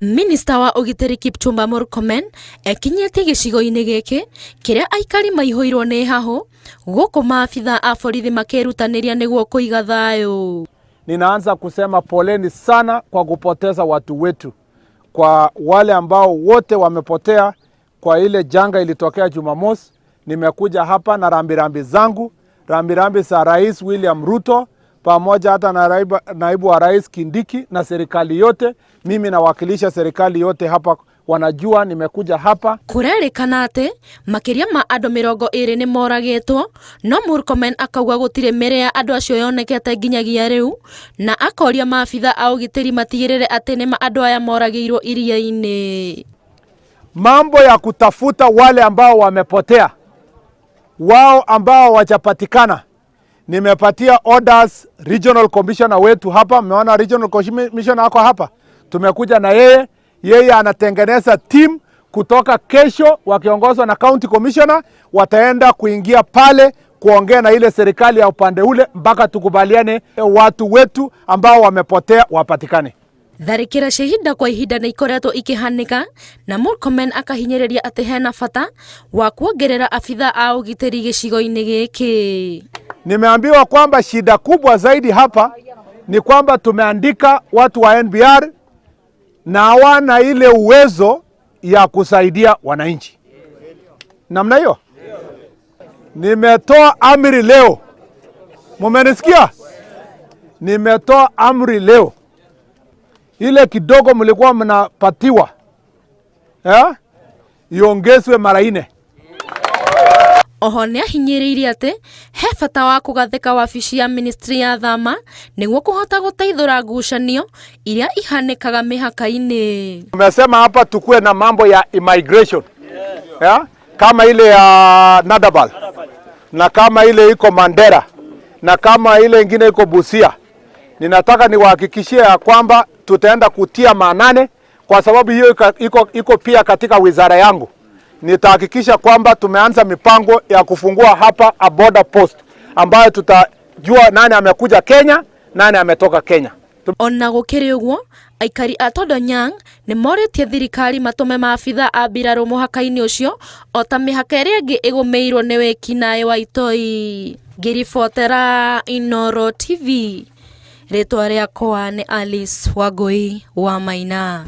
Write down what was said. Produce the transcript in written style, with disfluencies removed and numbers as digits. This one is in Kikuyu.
Minista wa ũgitĩri Kipchumba Murkomen ekinyĩtie gĩcigo-inĩ gĩkĩ kĩrĩa aikari maihũirwo nĩ hahũ gũkũ maabitha a borithi makĩrutanĩria nĩguo kũiga thayũ. Ninaanza kusema poleni sana kwa kupoteza watu wetu, kwa wale ambao wote wamepotea kwa ile janga ilitokea Jumamosi. Nimekuja hapa na rambirambi zangu, rambirambi za Rais William Ruto pamoja hata na naibu wa rais Kindiki na serikali yote. Mimi nawakilisha serikali yote hapa, wanajua nimekuja hapa. Kurerĩkana atĩ makĩria ma andũ 20 nĩ moragĩtwo, no Murkomen akauga gũtirĩ mĩĩrĩ ya andũ acio yonekete nginyagia rĩu, na akoria maabitha a ũgitĩri matigĩrĩre atĩ nĩma andũ aya moragĩirwo iria-inĩ. Mambo ya kutafuta wale ambao wamepotea, wao ambao wajapatikana, nimepatia orders regional commissioner wetu hapa. Mmeona regional commissioner ako hapa, tumekuja na yeye. Yeye anatengeneza team kutoka kesho, wakiongozwa na county commissioner, wataenda kuingia pale kuongea na ile serikali ya upande ule mpaka tukubaliane watu wetu ambao wamepotea wapatikane. Tharĩkĩra cia ihinda kwa ihinda nĩ ikoretwo ikĩhanĩka na Murkomen akahinyĩrĩria atĩ hena bata wa kuongerera abitha a ũgitĩri gĩcigo-inĩ gĩkĩ. Nimeambiwa kwamba shida kubwa zaidi hapa ni kwamba tumeandika watu wa NBR na hawana ile uwezo ya kusaidia wananchi namna hiyo. Nimetoa amri leo, mumenisikia? Nimetoa amri leo, ile kidogo mlikuwa mnapatiwa iongezwe mara 4. Oho nĩ ahinyĩrĩirie atĩ he bata wa kũgathĩka wabici ya ministry ya thama nĩguo kũhota gũteithũra ngucanio iria ihanĩkaga mĩhaka-inĩ. Tumesema hapa tukue na mambo ya immigration, yeah? Kama ile ya Nadabal na kama ile iko Mandera na kama ile ingine iko Busia. Ninataka niwahakikishie ya kwamba tutaenda kutia maanane kwa sababu hiyo iko pia katika wizara yangu. Nitahakikisha kwamba tumeanza mipango ya kufungua hapa a border post ambayo tutajua nani amekuja Kenya, nani ametoka Kenya. Ona gũkĩrĩ ũguo, aikari a Todonyang nĩ morĩtie thirikari matũme maabitha a mbirarũ mũhaka-inĩ ũcio o ta mĩhaka ĩrĩa ĩngĩ ĩgũmĩirwo nĩ wĩkinaĩ wa itoi. Ngĩribotera Inooro TV, rĩtwa rĩakwa nĩ Alice Wangui wa Maina.